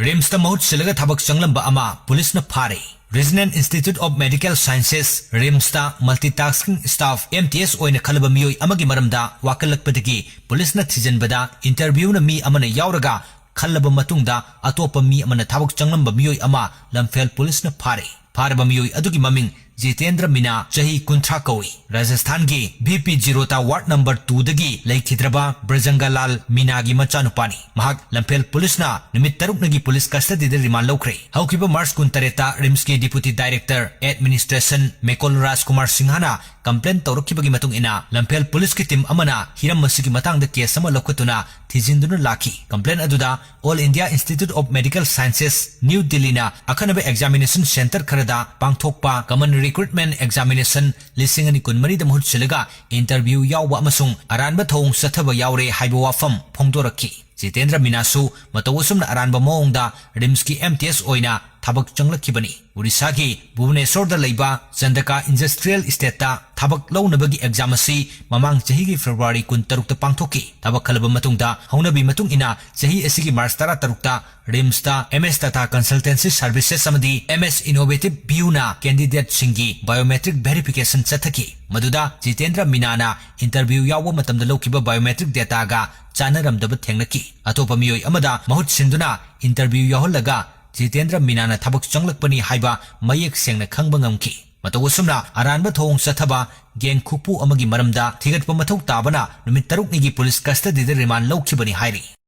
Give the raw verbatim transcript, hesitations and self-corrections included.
ꯔꯤꯝꯁꯇ ꯃꯍꯨꯠ ꯁꯤꯜꯂꯒ ꯊꯕꯛ ꯆꯪꯂꯝꯕ ꯑꯃ ꯄꯨꯂꯤꯁꯅ ꯐꯥꯔꯦ꯫ Regional Institute of Medical Sciences, ꯔꯤꯝꯁꯇ multitasking staff, M T S, ꯑꯣꯏꯅ ꯈꯜꯂꯕ ꯃꯤꯑꯣꯏ ꯑꯃꯒꯤ ꯃꯔꯝꯗ ꯋꯥꯀꯠꯂꯛꯄꯗꯒꯤ ꯄꯨꯂꯤꯁꯅ ꯊꯤꯖꯤꯟꯕꯗ interviewꯅ ꯃꯤ ꯑꯃꯅ ꯌꯥꯎꯔꯒ ꯈꯜꯂꯕ ꯃꯇꯨꯡꯗ ꯑꯇꯣꯞꯄ ꯃꯤ ꯑꯃꯅ ꯊꯕꯛ ꯆꯪꯂꯝꯕ ꯃꯤꯑꯣꯏ ꯑꯃ ꯂꯝꯐꯦꯜ ꯄꯨꯂꯤꯁꯅ ꯐꯥꯔꯦ꯫ ꯐꯥꯔꯕ ꯃꯤꯑꯣꯏ ꯑꯗꯨꯒꯤ ꯃꯃꯤꯡ ꯖꯤꯇꯦꯟꯗ꯭ꯔ ꯃꯤꯅꯥ, ꯆꯍꯤ ꯀꯨꯟꯊ꯭ꯔꯥ ꯀꯧꯏ꯫ ꯔꯥꯖꯁꯊꯥꯟꯒꯤ B P ꯖꯤꯔꯣꯇꯥ ward number twoꯗꯒꯤ ꯂꯩꯈꯤꯗ꯭ꯔꯕ ꯕ꯭ꯔꯖꯪꯒꯥꯂꯥꯜ ꯃꯤꯅꯥꯒꯤ ꯃꯆꯥꯅꯨꯄꯥꯅꯤ꯫ ꯃꯍꯥꯛ ꯂꯝꯐꯦꯜ ꯄꯨꯂꯤꯁꯅ ꯅꯨꯃꯤꯠ ꯇꯔꯨꯛꯅꯤꯒꯤ ꯄꯨꯂꯤꯁ custodyꯗ remand ꯂꯧꯈ꯭ꯔꯦ꯫ ꯍꯧꯈꯤꯕ March ꯀꯨꯟꯇꯔꯦꯠꯇ ꯔꯤꯝꯁꯀꯤ Deputy Director Administration ꯃꯦꯀꯣꯜ ꯔꯥꯖꯀꯨꯃꯥꯔ ꯁꯤꯡꯍꯅ complaint ꯇꯧꯔꯛꯈꯤꯕꯒꯤ ꯃꯇꯨꯡ ꯏꯟꯅ ꯂꯝꯐꯦꯜ ꯄꯨꯂꯤꯁꯀꯤ team ꯑꯃꯅ ꯍꯤꯔꯝ ꯑꯁꯤꯒꯤ ꯃꯇꯥꯡꯗ case ꯑꯃ ꯂꯧꯈꯠꯇꯨꯅ ꯊꯤꯖꯤꯟꯗꯨꯅ ꯂꯥꯛꯈꯤ꯫ Complaint ꯑꯗꯨꯗ All India Institute of Medical Sciences, New Delhiꯅ ꯑꯈꯟꯅꯕ examination centre ꯈꯔꯗ ꯄꯥꯡꯊꯣꯛꯄ common recruitment examination ꯂꯤꯁꯤꯡ ꯑꯅꯤ ꯀꯨꯟꯃꯔꯤꯗ ꯃꯍꯨꯠ ꯁꯤꯜꯂꯒ interview ꯌꯥꯎꯕ ꯑꯃꯁꯨꯡ ꯑꯔꯥꯟꯕ ꯊꯧꯑꯣꯡ ꯆꯠꯊꯕ ꯌꯥꯎꯔꯦ ꯍꯥꯏꯕ ꯋꯥꯐꯝ ꯐꯣꯡꯗꯣꯔꯛꯈꯤ꯫ ꯖꯤꯇꯦꯟꯗ꯭ꯔ ꯃꯤꯅꯥꯁꯨ ꯃꯇꯧ ꯑꯁꯨꯝꯅ ꯑꯔꯥꯟꯕ ꯃꯑꯣꯡꯗ ꯔꯤꯝꯁꯀꯤ M T S ꯑꯣꯏꯅ ꯊꯕꯛ ꯆꯪꯂꯛꯈꯤꯕꯅꯤ꯫ ꯑꯣꯔꯤꯁꯥꯒꯤ ꯚꯨꯕꯅꯦꯁꯣꯔꯗ ꯂꯩꯕ ꯆꯟꯗꯀꯥ Industrial Estateꯇ ꯊꯕꯛ ꯂꯧꯅꯕꯒꯤ exam ꯑꯁꯤ ꯃꯃꯥꯡ ꯆꯍꯤꯒꯤ February ꯀꯨꯟꯇꯔꯨꯛꯇ ꯄꯥꯡꯊꯣꯛꯈꯤ꯫ ꯊꯕꯛ ꯈꯜꯂꯕ ꯃꯇꯨꯡꯗ ꯍꯧꯅꯕꯤ ꯃꯇꯨꯡ ꯏꯟꯅ ꯆꯍꯤ ꯑꯁꯤꯒꯤ March ꯇꯔꯥꯇꯔꯨꯛꯇ ꯔꯤꯝꯁꯇ M S Tata Consultancy Services ꯑꯃꯗꯤ M S Innovative Bioꯅ candidateꯁꯤꯡꯒꯤ biometric verification ꯆꯠꯊꯈꯤ꯫ ꯃꯗꯨꯗ ꯖꯤꯇꯦꯟꯗ꯭ꯔ ꯃꯤꯅꯥꯅ interview ꯌꯥꯎꯕ ꯃꯇꯝꯗ ꯂꯧꯈꯤꯕ biometric dataꯒ ꯆꯥꯟꯅꯔꯝꯗꯕ ꯊꯦꯡꯅꯈꯤ꯫ ꯑꯇꯣꯞꯄ ꯃꯤꯑꯣꯏ ꯑꯃꯗ ꯃꯍꯨꯠ ꯁꯤꯟꯗꯨꯅ interview ꯌꯥꯎꯍꯜꯂꯒ ꯖꯤꯇꯦꯟꯗ꯭ꯔ ꯃꯤꯅꯥꯅ ꯊꯕꯛ ꯆꯪꯂꯛꯄꯅꯤ ꯍꯥꯏꯕ ꯃꯌꯦꯛ ꯁꯦꯡꯅ ꯈꯪꯕ ꯉꯝꯈꯤ꯫ ꯃꯇꯧ ꯑꯁꯨꯝꯅ ꯑꯔꯥꯟꯕ ꯊꯧꯑꯣꯡ ꯆꯠꯊꯕ gang ꯈꯨꯄꯨ ꯑꯃꯒꯤ ꯃꯔꯝꯗ ꯊꯤꯒꯠꯄ ꯃꯊꯧ ꯇꯥꯕꯅ ꯅꯨꯃꯤꯠ ꯇꯔꯨꯛꯅꯤꯒꯤ ꯄꯨꯂꯤꯁ custodyꯗ remand ꯂꯧꯈꯤꯕꯅꯤ ꯍꯥꯏꯔꯤ꯫